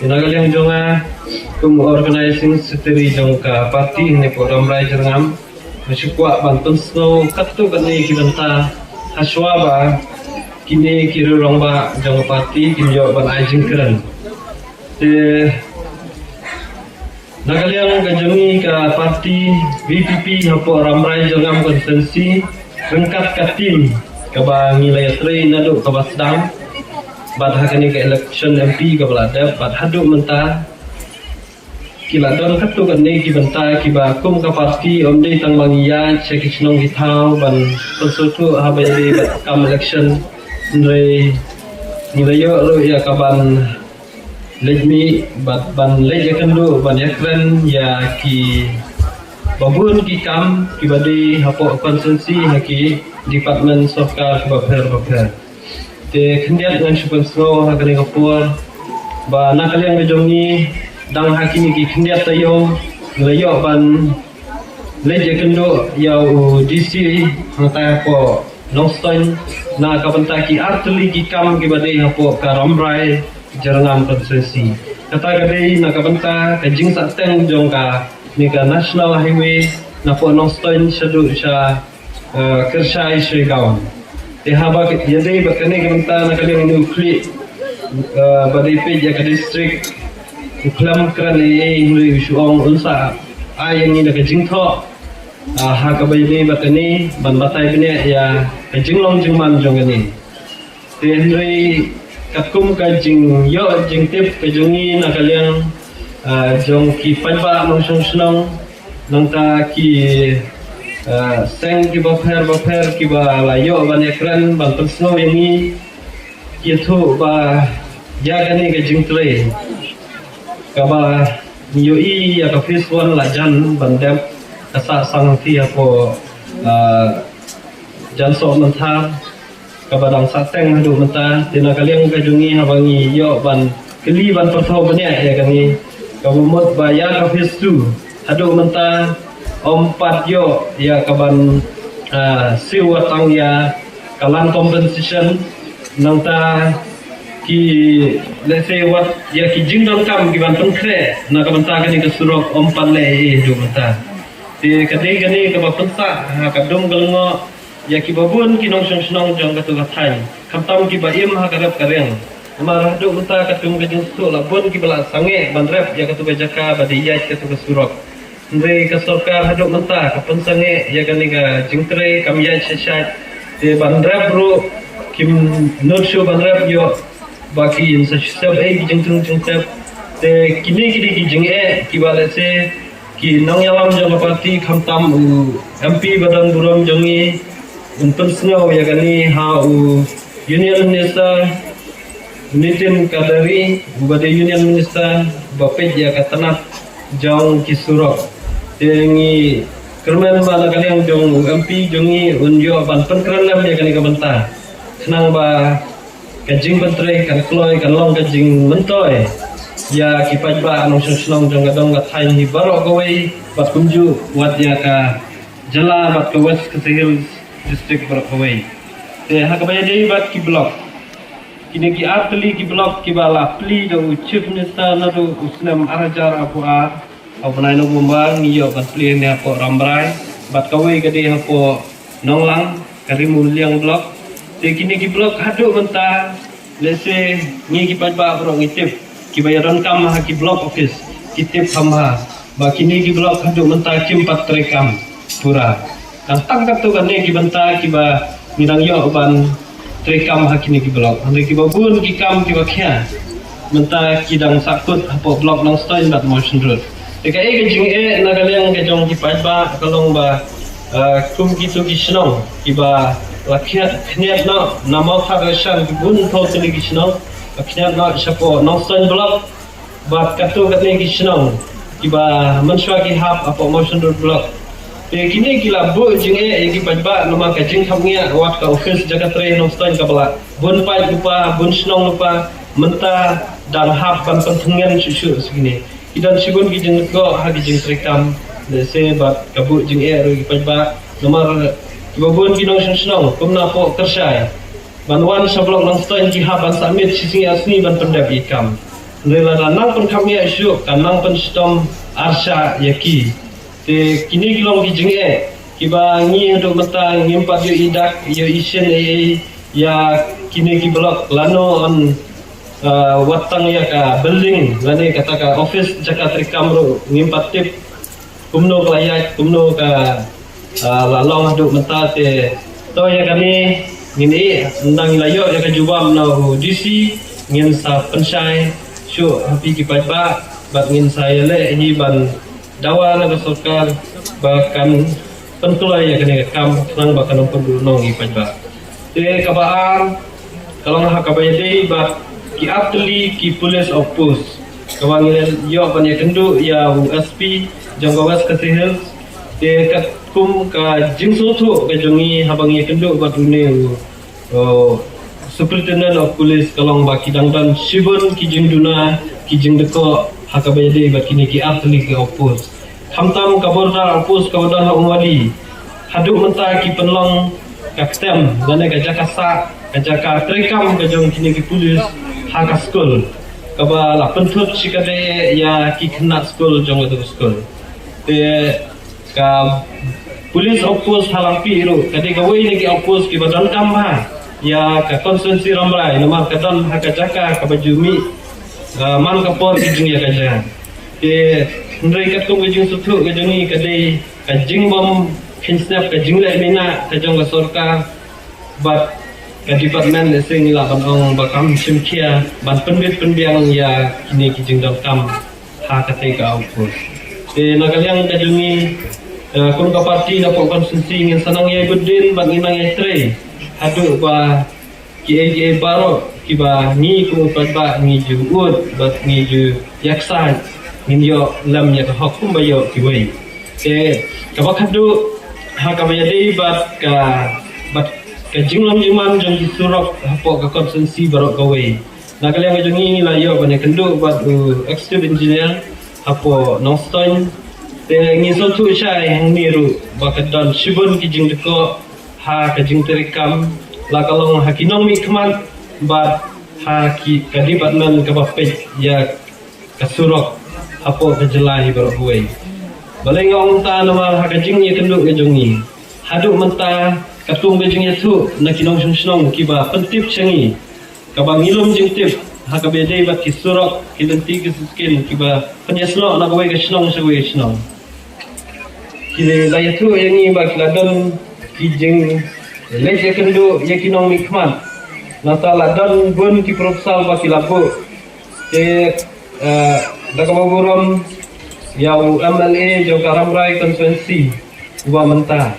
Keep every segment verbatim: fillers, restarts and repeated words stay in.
Ïa na ka liang jong nga kum organizing secretary jong ka party hangne hapoh Rambrai Jyrngam, nga shu kwah ban pynsngew katto katne ki bynta hashwa ba kine ki rangbah jong ka party kin ïoh ban ai jingkren. Te na ka liang ka jong ngi ka party V P P hapoh Rambrai Jyrngam constituency ryngkat ka team kaba ngi la ïatrei naduh kaba sdang bad ha kane ka election M P kaba la dep bad haduh mynta ki la don katto katne ki bynta kiba kum ka party ym dei tang ba ngi ïaid sha ki shnong ki thaw ban pynsngewthuh haba ïadei bad kam election, hynrei ngi la ïoh ruh ïa ka ban leit mih bad ban leit ïakynduh ban ïakren ïa kiba bun ki kam kiba dei hapoh constituency ha ki department sorkar kiba pher ba pher. Te khyndiat ngan shu pynsngew ha kane ka por ba na ka liang ka jong ngi dang ha kine ki khyndiat taïew ngi la ïoh ban leit ïakynduh ïa u D C hangtai hapoh Nongstoiñ na ka bynta ki artylli ki kam kiba dei hapoh ka Rambrai Jyrngam constituency. Kata ka dei na ka bynta ka jingsahteng jong kane ka national highway napoh Nongstoiñ shaduh sha eh, Kyrshai Shrigaon. Te haba ïadei bad kane ka bynta na ka liang ïa u khlieh, eh, ba dei peit ïa ka district u khlem kren ei ei, hynrei u shu ong un sa ai ïa ngi da ka jingthoh, ah, ha kaba ïadei bad kane ban batai bniah ïa ka jinglong jingman jong kane. Te hynrei katkum ka jingïoh jingtip ka jong ngi na ka liang, ah, jong ki paidbah nongshong shnong nangta ki, ah, seng kiba pher ba pher kiba la ïoh ban ïakren ban pynsngew ïa ngi, ki ïathuh ba ïa kane ka jingtrei kaba ngi ïohi ïa ka phase one la jan ban dep, ka sah sang hangtei hapoh, ah, Jansoh Mynthar kaba dang sahteng haduh mynta. Te na ka liang ka jong ngi haba ngi ïoh ban kylli ban pyrthuh bniah ïa kane, kaba mut ba ïa ka phase two haduh mynta ym pat ïoh ïa ka ban, ah, siew wat tang ïa ka land compensation nangta ki, let's say, wat ïa ki jingdonkam ki ban pynkhreh na ka bynta kane ka surok ym pat leh ei ei haduh mynta. Te ka dei kane kaba pynsah ha ka dum ka lyngngoh ïa kiba bun ki nongshong shnong jong katu ka thaiñ, khamtam kiba im ha ka rep ka riang. Namar haduh mynta katkum ka jingsngewthuh la bun kiba la sangeh ban rep ïa katu ka jaka ba dei ïaid katu ka surok. Hynrei ka sorkar haduh mynta ka pynsangeh ïa kane ka jingtrei, kam ïaid shait shait. Te ban rep ruh kim nud shuh ban rep ïoh ba kin sa shu sep ei ki jingthung jingtep. Te kine ki dei ki jingeh kiba lehse ki nongïalam jong ka party khamtam u M P ba don burom jong ngi un pynsngew ïa kane ha u Union Minister Nitin Gadkari, uba dei Union Minister ba peit ïa ka tnat jong ki surok. Te ngi kyrmen ba na ka liang jong u M P jong ngi un ïoh ban pynkren lem ïa kane ka bynta, khnang ba ka jingpyntrei kan kloi, kan long ka jingmyntoi ïa ki paidbah nongshong shnong jong ka dong ka thaiñ hi baroh kawei, bad kumjuh wat ïa ka jylla bad ka West Khasi Hills District baroh kawei. Te ha kaba ïadei bad ki block, kine ki artylli ki block kiba la plie da u Chief Minister naduh u snem ar hajar arphew ar, ha u bnai November ngi ïoh ban plie ne hapoh Rambrai, bad kawei ka dei hapoh Nonglang, ka Ri Muliang block. Te kine ki block haduh mynta, lehse ngi ki paidbah baroh ngi tip, kiba ïadonkam ha ki block office ki tip kham bha ba kine ki block haduh mynta kim pat treikam pura. Tang tang katto katne ki bynta kiba ngi dang ïoh ban treikam ha kine ki block. Hynrei kiba bun ki kam kiba khia mynta ki dang sahkut hapoh block Nongstoiñ bad Mawshynrut. Te kaei ka jingeh na ka liang ka jong ki paidbah ka long ba, eh, kum kitu ki shnong kiba la khniat, khniat noh na Mawthadraishan, ki bun thaw tylli ki shnong, la khniat noh shapoh Nongstoiñ block bad katto katne ki shnong kiba mynshuwa ki hap hapoh Mawshynrut block. Te kine ki la buh jingeh ïa ki paidbah namar ka jingthapniah wat ka office jaka trei Nongstoiñ kaba la bun paid lypa, bun shnong lypa, mynta dang hap ban pyntngen shuh shuh sha kine. Ki don shibun ki jingkoh ha ki jingtreikam, lehse bad ka buh jingeh ruh ïa ki paidbah namar kiba bun ki nongshong shnong kum napoh Kyrshai ban wan sha block Nongstoiñ ki hap ban submit shi sngi ar sngi ban pyndep ïa ki kam. Hynrei lada nang pynkhapngiah shuh, ka nang pynshitom arshah ïa ki. Te kine ki long ki jingeh kiba ngi haduh mynta ngim pat ïohi dak ïohi shisien ei ei ïa kine ki block lano yn, uh, wat tang ïa ka building lane kata ka office jaka treikam ruh ngim pat tip kumno ka la ïaid, kumno ka, ah, la long haduh mynta. Te to ïa kane ngin ïeh, ynda ngi la ïoh ïa ka jubab na u D C ngin sa pynshai shuh ha phi ki paidbah bad ngin sa ïaleh hi ban dawa na ka sorkar ba kan pynkloi ïa kane ka kam khnang ba kan ym pynduh noh ïa ki paidbah. Te kaba ar ka long ha kaba ïadei bad ki artylli ki police outpost kaba ngi la ïoh ban ïakynduh ïa u S P jong ka West Khasi Hills. Te katkum ka jingsngewthuh ka jong ngi haba ngi ïakynduh bad une u, uh, Superintendent of Police ka long ba ki dang don shibun ki jingduna ki jingdkoh ha kaba ïadei bad kine ki artylli ki outpost. Khamtam ka border outpost kaba don ha Umwali haduh mynta ki pynlong ka ktem lane ka jaka sah, ka jaka treikam ka jong kine ki police ha ka skul kaba la pynthut shikatdei ïa ki khynnah skul jong ka skul. Te ka police outpost ha Langpih ruh ka dei kawei na ki outpost kiba donkam bha ïa ka constituency Rambrai namar ka don ha ka jaka kaba ju mih, ah, man ka por ki jingïakajia. Te hynrei katkum ka jingsngewthuh ka jong ngi ka dei ka jingbym kheiñ sngap ka jingleh minot ka jong ka sorkar bad ka department, lehse ngi lah ban ong ba kam shim khia ban pynbit pynbiang ïa kine ki jingdonkam ha katei ka outpost. Te na ka liang ka jong ngi, eh, kum ka party na pdeng constituency ngin sa nang ïai bud dien bad ngin nang ïai trei haduh ba kiei kiei baroh kiba ngi kum u paidbah ngi ju ud bad ngi ju ïaksaid ngin ïoh lem ïa ka hok kumba ïoh kiwei. Te kaba khatduh ha kaba ïadei bad ka, bad ka jinglong jingman jong ki surok hapoh ka constituency baroh kawei. Na ka liang ka jong ngi ngi la ïoh ban ïakynduh bad u executive engineer hapoh Nongstoiñ. Te ngi sngewthuh shai hangne ruh ba ka don shibun ki jingdkoh ha ka jingtreikam la ka long ha ki nongmihkhmat bad ha ki, ka department kaba peit ïa ka surok hapoh ka jylla hi baroh kawei. Balei nga ong kumta? Namar ha ka jingïakynduh ka jong ngi haduh mynta katkum ka jingïathuh na ki nongshong shnong kiba pyntip sha ngi kaba ngi lum jingtip ha kaba ïadei bad ki surok, ki lynti ki shisien kiba pynïasnoh na kawei ka shnong sha kawei ka shnong. Ki la ïathuh ïa ngi ba ki la don ki jingleit ïakynduh ïa ki nongmihkhmat. Nangta la don bun ki proposal ba ki la buh. Te, eh, da kaba burom ïa u M L A jong ka Rambrai constituency uba mynta.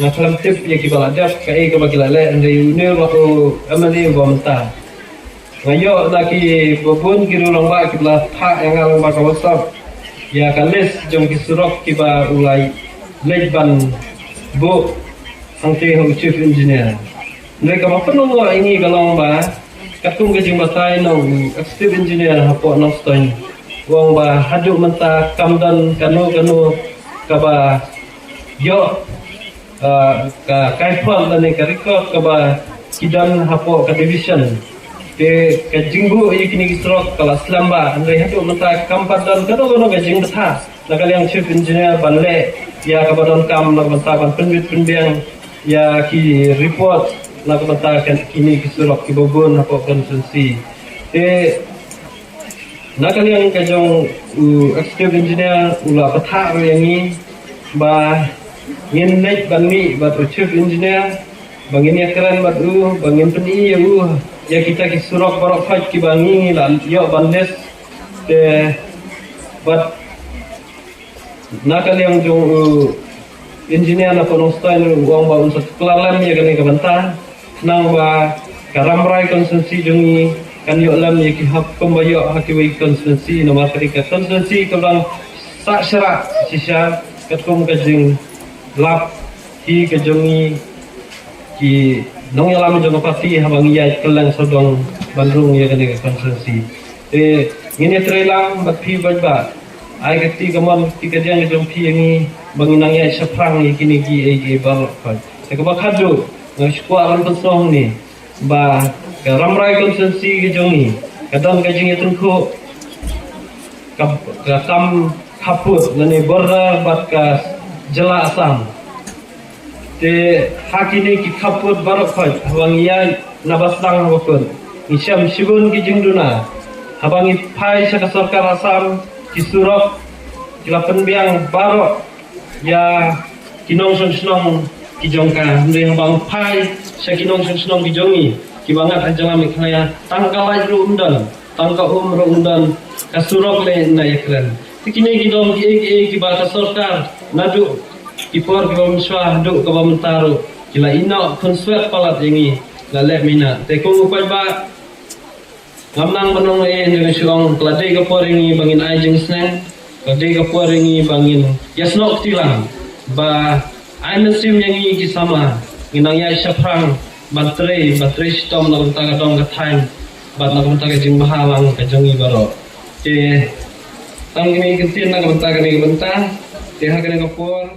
Nga khlem tip ïa kiba la dep kaei kaba ki la leh, hynrei une u M L A uba mynta. Nga ïoh na kiba bun ki rangbah kiba la phah ïa nga lyngba ka WhatsApp ïa ka list jong ki surok kiba u la leit ban buh hangtei ha u chief engineer. Hynrei kaba pynlong ïa ngi ka long ba katkum ka jingbatai na u executive engineer hapoh Nongstoiñ u ong ba haduh mynta kam don kano kano kaba ïoh, ah, ka kaiphod lane ka record kaba ki don hapoh ka division. Te ka jingbuh ïa kine ki surok ka la slem bha, hynrei haduh mynta kam pat don kano kano ka jingbthah na ka liang chief engineer ban leh ïa kaba donkam na ka bynta ban pynbit pynbiang ïa ki report na ka bynta kine ki surok kiba bun hapoh constituency. Te na ka liang ka jong u executive engineer u la batai ruh ïa ngi ba ngin leit ban mih bad u chief engineer ba ngin ïakren bad u ba ngin pyni ïa u ïa kita ki surok baroh khoit kiba ngi la ïoh ban list. Te bad na ka liang jong u engineer na ka Nongstoiñ u ong ba un sa tuklar lem ïa kane ka bynta. Khnang ba ka Rambrai constituency jong ngi kan ïoh lem ïa ki hok kumba ïoh ha kiwei constituency namar ka dei ka constituency kaba dang sah sharah shisha katkum ka jinglap hi ka jong ngi ki nongïalam jong ka party haba ngi ïaid kylleng sawdong ban rung ïa kane ka constituency. Te ngin ïatrei lang bad phi bad ba ai ka kti kamon kti kadiang ka jong phi ïa ngi ba ngin nang ïaid shaphrang ïa kine kiei kiei baroh. Te kaba khadduh nga shu kwah ban pynsngew hangne ba ka Rambrai constituency ka jong ngi Ka don ka jingïatyngkhuh ka, ka kam khappud lane border bad ka jylla Assam. Te ha kine ki khappud baroh khoit haba ngi ïaid na ba sdang haba kut, ngi shem shibun ki jingduna. Haba ngi phai sha ka sorkar Assam, ki surok ki la pynbiang baroh ïa ki nongshong shnong ki jong ka. Hynrei haba ngi phai sha ki nongshong shnong ki jong ngi kiba ngat ha jylla Meghalaya, tang ka light ruh ym don, tang ka um ruh ym don, ka surok leh na ïakren. Te kine ki don kiei kiei kiba ka sorkar naduh ki por kiba mynshuwa haduh kaba mynta ruh ki la ïehnoh khunswet palat ïa ngi, la leh minot. Te kum u paidbah, ngam nang ban ong ei, hynrei nga shu ong ka la dei ka por ïa ngi ba ngin ai jingsneng, ka la dei ka por ïa ngi ba ngin ïasnoh kti lang, ba ai mynsiem ïa ngi ki samla, ngin nang ïaid shaphrang ban trei, ban trei shitom na ka bynta ka dong ka thaiñ bad na ka bynta ka jingbhalang ka jong ngi baroh. Te tang kine ki ktien na ka bynta kane ka bynta. Te ha kane ka por